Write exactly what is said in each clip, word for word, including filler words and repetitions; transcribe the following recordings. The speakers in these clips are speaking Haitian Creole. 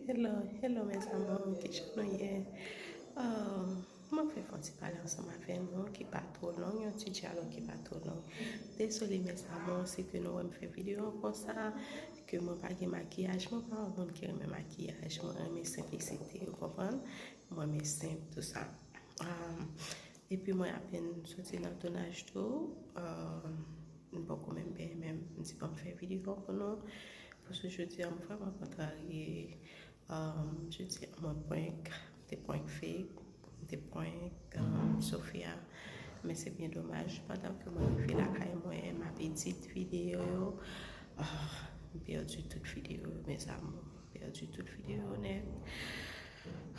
Hello, hello mes amours, kijan nou ye? Um, mwen fè fè yon ti pale ansanm avè nou ki pa twò long, yon ti dyalòg ki pa twò long. Dezole mes amours, si ke nou wè m fè videyo konsa, ke mwen pa gen makiyaj, mwen pa yon moun ki renmen makiyaj, mwen renmen senplisite, ou konprann? Mwen renmen senp, tou sa. Um, epi mwen apèn soti nan tounaj tou, um, m poko menm benyen menm, m di ban m fè videyo pou nou. Paske jodi a, m vrèman kontrarye. Um, jodi a, mwen prank, m te prank Fik, m te prank um, Sofia. Men se byen domaj, pandan ke mwen rive lakay mwen, m ap edit videyo yo. Ah, m pèdi tout videyo yo, mes amours. M pèdi tout videyo yo nèt.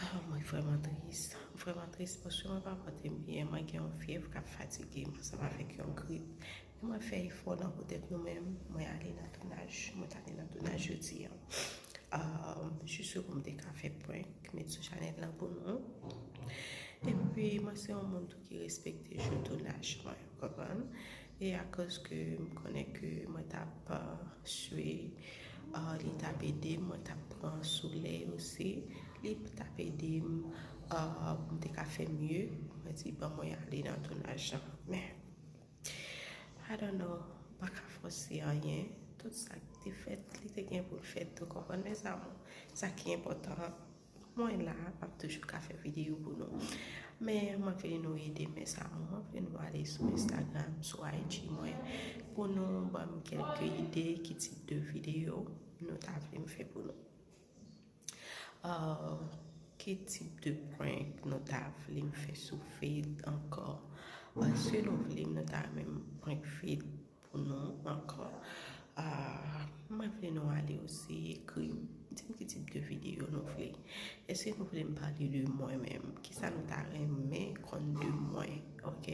Ah, mwen vrèman tris. Mwen vrèman tris paske mwen pa pote m byen. Mwen gen yon fyèv k ap fatige m ansanm avèk yon grip. Men mwen fè efò nan poutèt nou menm. Mwen ale nan tounaj. Mwen t ale nan tounaj jodi a. Um, jis pou m te ka fè prank, met sou chanèl lan pou nou. Epi, mwen se yon moun tou ki respekte jou tounaj mwen, ou konprann? E akoz ke m konnen ke mwen t ap, uh, swe, uh, li t ap ede m, mwen t ap pran solèy osi, li t ap ede m, uh, pou m te ka fè mye, mwen di, ban mwen ale nan tounaj lan. Men, I don't know, m pa ka fòse anyen. Tout sa ki te fèt, li te gen pou l fèt, ou konprann, mes amours? Sa ki enpòtan, mwen la, m ap toujou ka fè videyo pou nou. Men, mwen vle nou ede m, mes amours. Mwen vle nou ale sou Instagram, sou I G mwen, pou nou ban m kèlke ide ki tip de videyo nou ta vle m fè pou nou. Uh, ki tip de prank nou ta vle m fè sou Fik ankò? Uh, si nou vle m, nou ta renmen m prank Fik pou nou ankò. Uh, mwen vle nou ale osi, ekri m, di m ki tip de videyo nou vle. Èske nou vle m pale de mwen menm? Kisa nou ta renmen konn de mwen? Ok?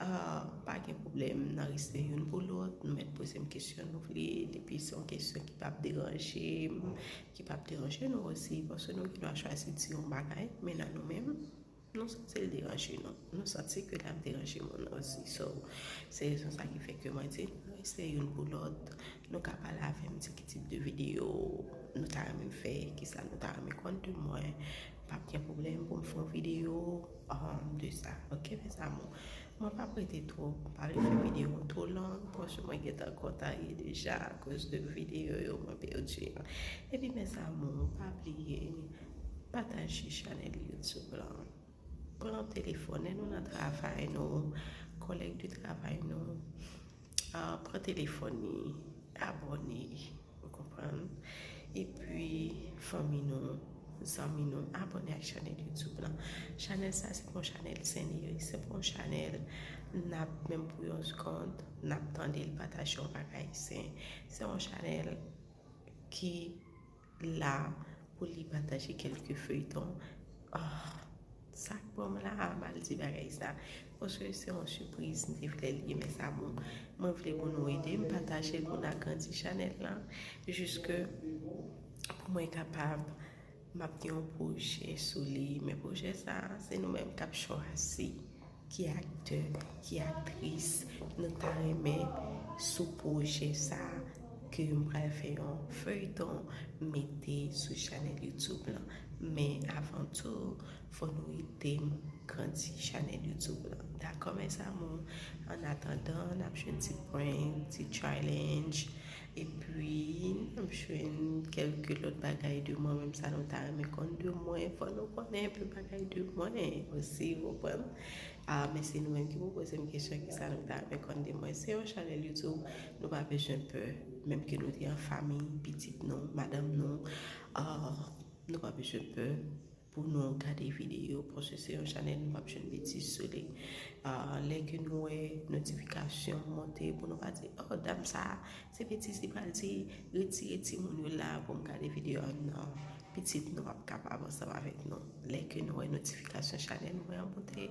Uh, pa gen pwoblèm, nan respè youn pou lòt, nou mèt poze m kesyon nou vle, depi se yon kesyon ki p ap deranje m, ki p ap deranje nou osi, paske nou gen dwa chwazi di yon bagay, men nan nou menm, nou santi l deranje nou. Nou santi ke l ap deranje moun osi. So, se rezon sa ki fè ke mwen di, nou respè youn pou lòt, nou ka pale avè m, di ki tip de videyo nou ta renmen m fè, kisa nou ta renmen konn de mwen. P ap gen pwoblèm pou m fè yon videyo, um, de sa. Ok, mes amours? Mwen p ap rete twòp, m pa vle fè videyo an twò long, paske mwen gentan kontrarye deja akoz de videyo yo mwen pèdi an. Epi, mes amours, pa bliye pataje chanèl YouTube lan. Pran telefòn, lè nou nan travay nou, kòlèg de travay nou, ah, pran telefòn li, abòne, ou konprann? Epi, fanmi nou, zanmi nou, abòne ak chanèl YouTube lan. Chanèl sa, se pa yon chanèl sen li ye, se pa yon chanèl n ap, menm pou yon segonn, n ap tande l pataje yon bagay sen. Se yon chanèl ki la pou li pataje kèlke feyton. Ah, sa k ban m la, m al di bagay sa. Paske se yon sipriz, m te vle l ye, mes amours. Mwen vle pou nou ede m pataje l, pou n agrandi chanèl lan, jiske pou mwen kapab, m ap gen yon pwojè sou li. Men pwojè sa, se nou menm k ap chwazi ki aktè, ki aktris nou ta renmen sou pwojè sa, ke m pral fè yon feyton mete sou chanèl YouTube lan. Men avan tou, fò nou ede m grandi chanèl YouTube lan. Dakò, mes amours? An atandan, n ap jwenn ti prank, ti challenge, epi n ap jwenn kèlke lòt bagay de mwen, menm sa nou ta renmen konn de mwen. Fò nou konnen enpe bagay de mwen osi, ou konprann? Ah, men se nou menm ki pou poze m kesyon, kisa nou ta renmen konn de mwen. Se yon chanèl YouTube, nou pa bezwen pè. Menm ke nou te an fanmi, pitit nou, madanm nou, ah, nou pa bezwen pè pou nou gade videyo, paske se yon chanèl nou p ap jwenn betiz sou li. Ah, lè ke nou wè notifikasyon monte, pou nou pa di, oh, dam sa, se betiz li pral di, retire timoun yo la pou m gade videyo a. Non, pitit nou ap kapab ansanm avèk nou. Lè ke nou wè notifikasyon chanèl mwen an monte,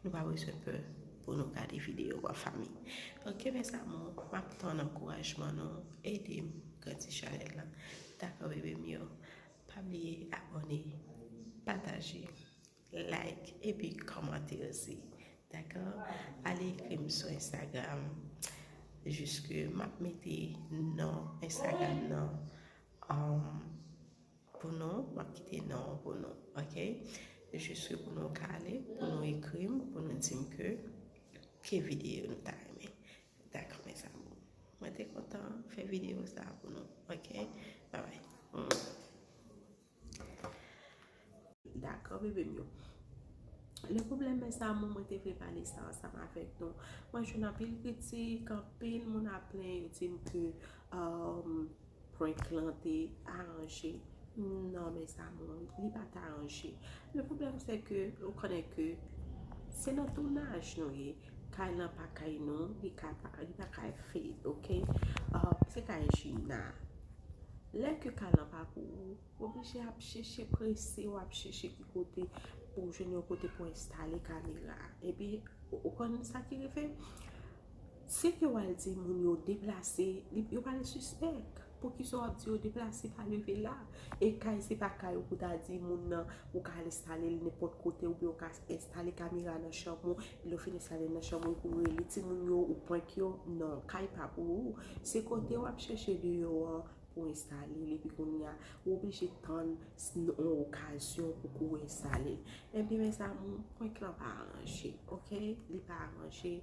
nou pa bezwen pè pou nou gade videyo an fanmi. Ok, mes amours, m ap tann ankourajman nou, ede m grandi chanèl lan. Dakò, bebe m yo? Pa bliye abòne, pataje, like, epi kòmante osi. Dakò? Ale ekri m sou Instagram, jiske m ap mete non Instagram nan, um, pou nou, Jis pou nou ka ale, pou nou ekri m, pou nou di m ke, ke videyo nou ta renmen. Dakò, mes amours. Mwen te kontan fè videyo sa pou nou. Ok? Bye bye. Mm. Dakò, bebe m yo. Le pwoblèm, mes amours, mwen te vle pale sa ansanm avèk nou. Mwen jwenn anpil kritik, anpil moun ap plenyen, yo di m ke, um, prank lan te aranje. Non, mes amours, li pa t aranje. Le pwoblèm, se ke, ou konnen ke se nan tounaj nou ye. Kay lan pa kay nou, li ka pa, li pa kay Faith, ok? Uh, se kay Gina. Lè ke kay lan pa pou ou, ou oblije ap chèche prese, w ap chèche ki kote pou w jwenn yon kote pou enstale kamera. Epi, ou, ou konn sa ki rive? Se ke w al di moun yo deplase, li, yo pral sispèk. Poukisa w ap di yo deplase, pa leve la? E kay, se pa kay ou pou ta di moun nan, ou ka al enstale l nenpòt kote, oubyen ou ka enstale kamera nan chanm ou, lè w fin enstale l nan chanm ou, pou rele timoun yo, ou prank yo. Non, kay pa pou ou. Se kote w ap chèche deyò an pou enstale l, epi kounye a, ou oblije tann s-, yon okazyon pou kou enstale l. Ebyen, mes amours, prank lan pa aranje, ok? Li pa aranje.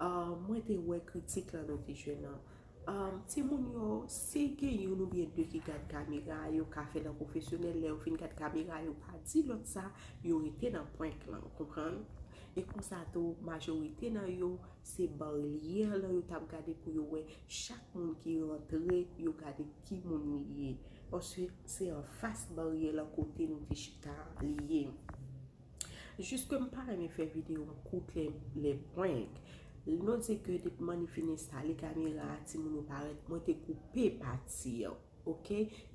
Ah, mwen te wè kritik lan nou te jwenn nan. Um, timoun yo, si gen youn oubyen de ki gad kamera, yo ka fè nan pwofesyonèl, lè yo fin gad kamera, yo pa di lòt sa, yo rete nan prank lan, ou konprann? E konsa tou, majorite nan yo, se baryè lan yo t ap gade pou yo wè chak moun ki rantre, yo gade ki moun li ye. Paske se anfas baryè lan kote nou te chita li ye. Jis ke m pa renmen fè videyo m kout lè, lè prank. Nou di ke depi Manny fin enstale kamera a, timoun yo parèt, mwen te koupe pati an, ok?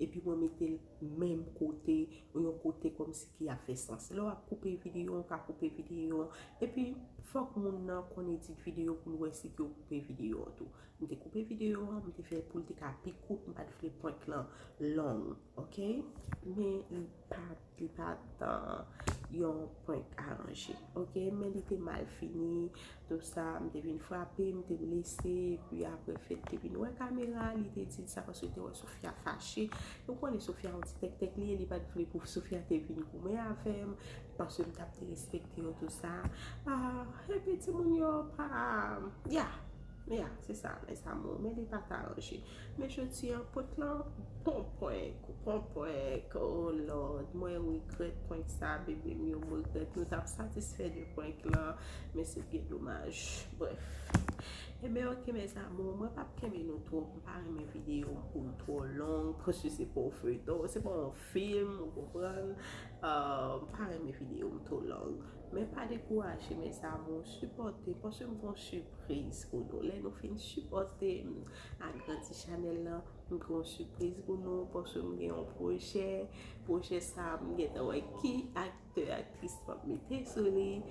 Epi mwen mete l menm kote, yon kote kòmsi ki ap fè sans. Lè w ap koupe videyo, w ka koupe videyo an. Epi, fòk moun nan konn edit videyo pou l wè si ke w koupe videyo an tou. M te koupe videyo an, m te fè pou l te ka pi kout, m pa t vle prank lan long, ok? Men li pa, li pa t, uh, yon prank aranje, ok? Men li te mal fini, tou sa, m te vin frape, m te blese, epi apre Faith te vin wè kamera, li te di l sa paske li te wè Sofia fache. Ou konnen Sofia yon ti tèktèk li ye, li pa t vle pou Sofia te vin goumen avè m, paske m t ap derespekte yo tou sa. Ah, epi timoun yo pa, ya, ya, se sa, mes amours, men li pa t aranje. Men jodi an, prank lan, bon prank, bon prank, oh Lord, mwen regrèt prank sa, bebe m yo, m regrèt. Nou t ap satisfè de prank lan, men se byen domaj. Brèf. Ebyen, ok, mes amours, mwen p ap kenbe nou twòp, m pa renmen videyo m pou l twò long, paske se pa yon feyton, se pa yon fim, ou konprann? Ah, m pa renmen videyo m twò long. Men pa dekouraje, mes amours, sipòte, paske m gen yon sipriz pou nou. Lè nou fin sipòte m, agrandi chanèl lan, m gen yon sipriz pou nou, paske m gen yon pwojè. Pwojè sa, m gentan wè ki aktè, aktris m ap mete sou li.